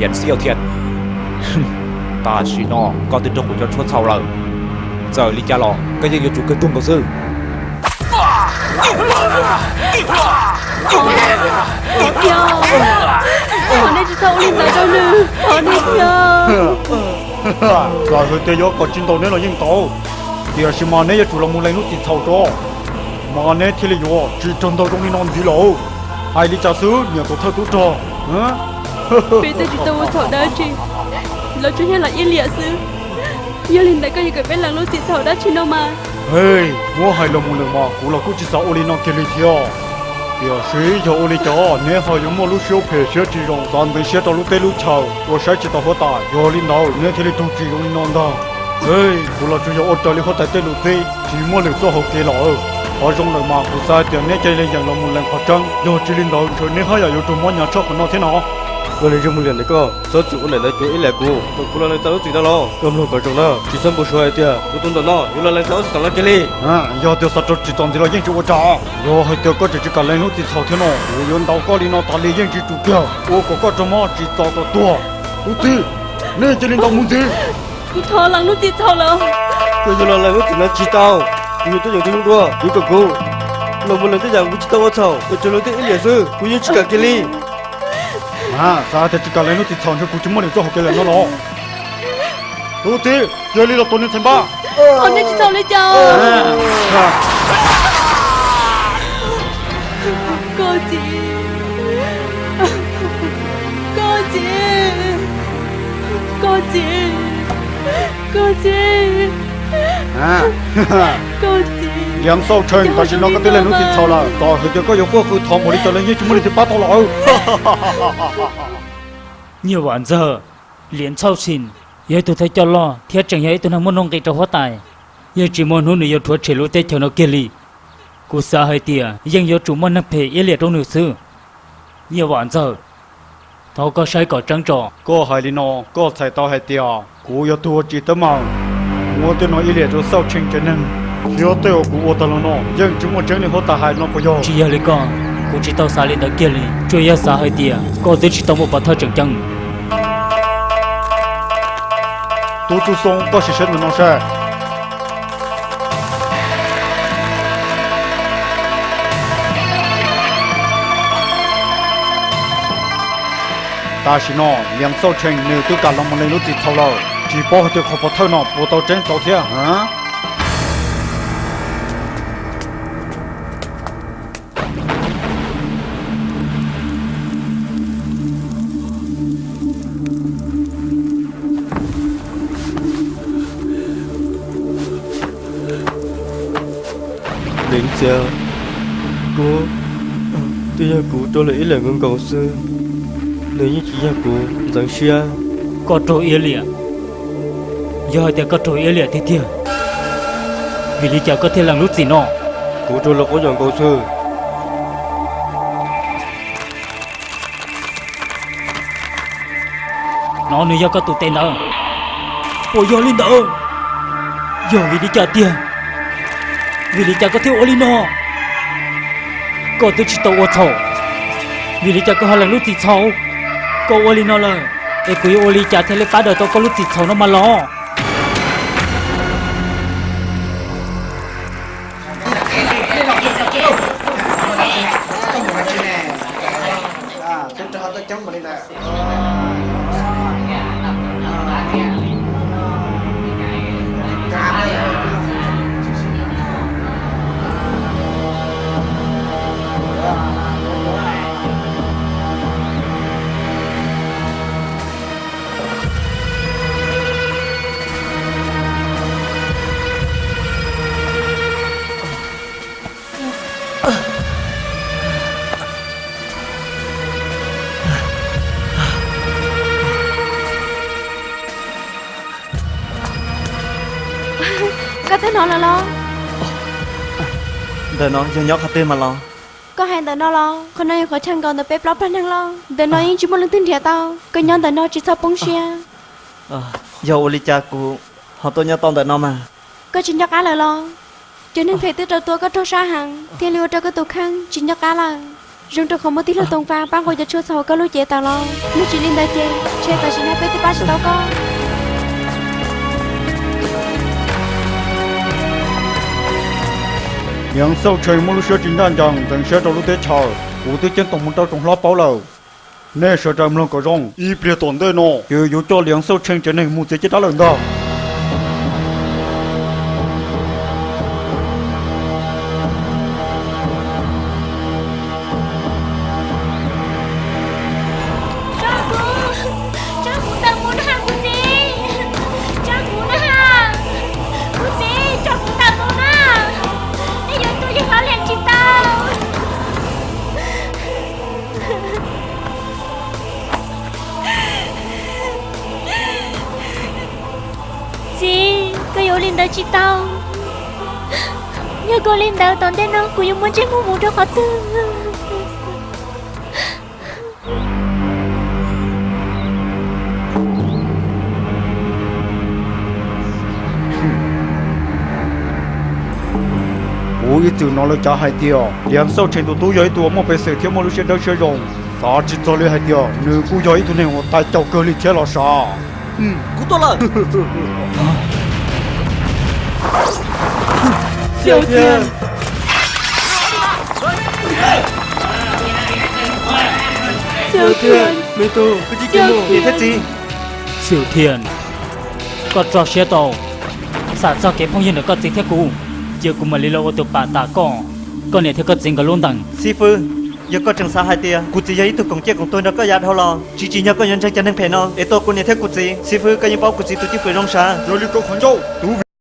Yaj Xiaus thiab, tam sim no koj twb raug kuv cov tshuaj txhaum lawm, txawm li cas los koj yeej yuav tsum kawg tuag nkaus xwb. Thov nej tsis txhob ua li ntawd rau nws, thov nej thiab. Txawm hais tias yuav kom tsis ntaus neb los yeej tau, tiam sis mas neb yuav tsum los mus lees lub txim txhaum tso, mas neb thiaj li yuav tsis raug ntaus zoo li no ntxiv lawm. Hais li cas xwb niam tus thawj tub rog? Peb twb tsis tau ua txhaum dab tsi, lawv tsuas yog los iab liam xwb. Yog li ntawd koj yuav kom peb lees lub txim txhaum dab tsi no mas? Hej, muab hais los mus lawm mas kuv los kuj tsis xav ua li no kiag li thiab. Tiam sis yog ua li cas neb ho yuav muaj lub siab phem siab tsis zoo xav ntxeev siab rau lub teb lub chaw uas saib tsis taus huab tais, yog li ntawd neb thiaj li raug tsim zoo li no ntag. Hej, kuv los tsuas yog ua raws li huab tais tej lus txib, tsis muaj lwm txoj hauv kev lawm. Qhov zoo lawm mas kuv xav hais tias neb cia li yeem los mus lees qhov tseeb, yog tsis li ntawd ntshe neb haj yam yuav raug mob hnyav tshaj qhov no thiab no. Koj li zoo mus liam ntawm koj, txhob txwm ua ntawm lawv cuav ib liam kuv, kom kuv los lees tau lub txim no los. Koj mloog kom zoo na, tsis txhob npau suav hais tias kuv tus ntawm no yuav los lees tau lub txim txhaum no kiag li. Yog tias xav rau tsis txog ntxiv los yeej tsis ua cas. Yog hais tias koj tseem tsis kam lees lub txim txhaum thiab no, kuv yuav ntaus koj li no tas li yeej tsis tsum kiag, ua kom koj raug mob tsis txaus kom tuag. Tub txib, nej cia li ntaus mus ntxiv. Kuv thov lees lub txim txhaum lawm. Koj yuav los lees lub txim no tsis tau, kuv yuav tuaj yeem tus zoo dua, yuav kom kuv los mus lees tej yam kuv tsis tau ua txhaum, es tsuas lees tej ib liam xwb kuv yeej tsis kam kiag li. Xav tias tsis kam lees lub txim txhaum ntshe kuv tsis muaj lwm txoj hauv kev lawm no los. Tub txib, cia li los tua nws txhais npab. Thov nej tsis txhob li cas. Koj txiv, koj txiv, koj txiv, koj txiv, koj txiv. Liam Xauj Tsheej, tam sim no koj twb lees lub txim txhaum lawm, txawm hais tias koj yuav quaj qw thov npaum li cas los yeej tsis muaj leej twg pab tau los. Nyiaj Vam Ntxawg, Liam Xauj Tsheej yog ib tug thawj coj loj thiab tseem yog ib tug neeg muaj nuj nqis rau huab tais, yeej tsis muaj hnub nws yuav rhuav tshem lub teb chaws no kiag li. Kuv xav hais tias yeej yuav tsum muaj neeg phem iab liam rau nws xwb. Nyiaj Vam Ntxawg, thov koj saib kom tseeb tso. Koj hais li no, koj txhais tau hais tias kuv yog tus ua tsis teeb meem, muab tej no iab liam rau Xauj Tsheej tsev neeg, thiab tej uas kuv ua tag los no yeej tsis muaj tseeb li huab tais hais no puas yog? Tsis yog li koj, kuv tsis tau xav li ntawd kiag li. Tsuas yog xav hais tias koj twb tsis tau muaj pov thawj tseem ceeb. Tub Txuj Xoob, koj sim saib ntawm no seb. Tam sim no Liam Xauj Tsheej nws twb kam los mus lees lub txim txhaum lawm, tsis paub hais tias qhov pov thawj no puas tau tseeb tau thiab. Leej Txias, kuv, twb yog kuv raug lawv iab liam nkaus nkaus xwb, nws yeej tsis yog kuv ntxeev siab. Koj raug iab liam? Yog hais tias koj raug iab liam tiag tiag, vim li cas koj thiaj lees lub txim no? Kuv raug lawv quab nyaum nkaus xwb. No nws yog koj tus tes ntawd. Puas yog li ntawd? Yog vim li cas tiag? Vim li cas koj thiaj ua li no? Koj twb tsis tau ua txhaum, vim li cas koj ho lees lub txim txhaum? Koj ua li no lawm, es kuv yuav ua li cas thiaj li pab daws tau koj lub txim txhaum no mas los? Koj twb hnov lawm los? Ntawm no yog nyob qhov twg mas los? Koj hais ntawm no los? Qhov no yog qhov chaw nkaum ntawm peb plaub plag neeg loj, ntawm no yeej tsis muaj leej twg nrhiav tau. Koj nyob ntawm no tsis txhob poob siab. Yog ua li cas kuv ho tuaj nyob tau ntawm no mas? Koj tsis nco qab lawm los? Cov neeg phem twb raug tua koj raug sab heev thiaj li ua rau koj tus kheej tsis nco qab lawm. Zoo rau qhov muaj tij laug Tooj Faj pab nqua cov tshuaj txog hauv koj lub cev tawm los. Yog tsis li ntawd ces ntshe tam sim no peb twb pab tsis tau koj. Niam Xauj Tsheej muaj lub siab tsis ncaj ncees ntxeev siab rau lub teb chaws, kuv twb ceeb toom mus rau tsoom hlob paub lawm. Nej sawv daws mloog kom zoo, ib pliag tom ntej no ces yuav coj Liam Xauj Tsheej tsev neeg mus txiav caj dab lawm ntag. Tso kuv, tso kuv tawm mus na kuv txiv, tso kuv na, kuv txiv, tso kuv tawm mus na, nej yuav tua yawg hlob Liam tsis tau. Txiv, koj yuav ua li ntawd tsis tau. Yog koj ua li ntawd tom ntej no kuv yuav muab ntsej muag mus rau qhov twg? Kuv ib txwm hnov lawv cav hais tias Liam Xauj Tsheej tus tub yog ib tug uas muaj peev xwm thiab muaj lub siab dawb siab zoo, xav tsis txog li hais tias nws kuj yog ib tug neeg uas tais caus kawg li thiab los sav. Kuv tuaj lawm. Niam thiab txiv, Xiu Thiaj, koj tso siab tau. Xam txog kev phooj ywg ntawm koj txiv thiab kuv, ces kuv mam li los ua tus pam tas koj, koj niam thiab koj txiv nkawd lub ntees. Xib fwb, yog koj tseem xav hais tias kuv txiv yog ib tug koom ciaj koom tuag nrog koj yav dhau los, tsis tsim nyog koj yuav ntseeg cov neeg phem no es tua kuv niam thiab kuv txiv. Xib fwb, koj yeej paub kuv txiv tus cwj pwm zoo sav. Yog li koj qhov ncauj, tus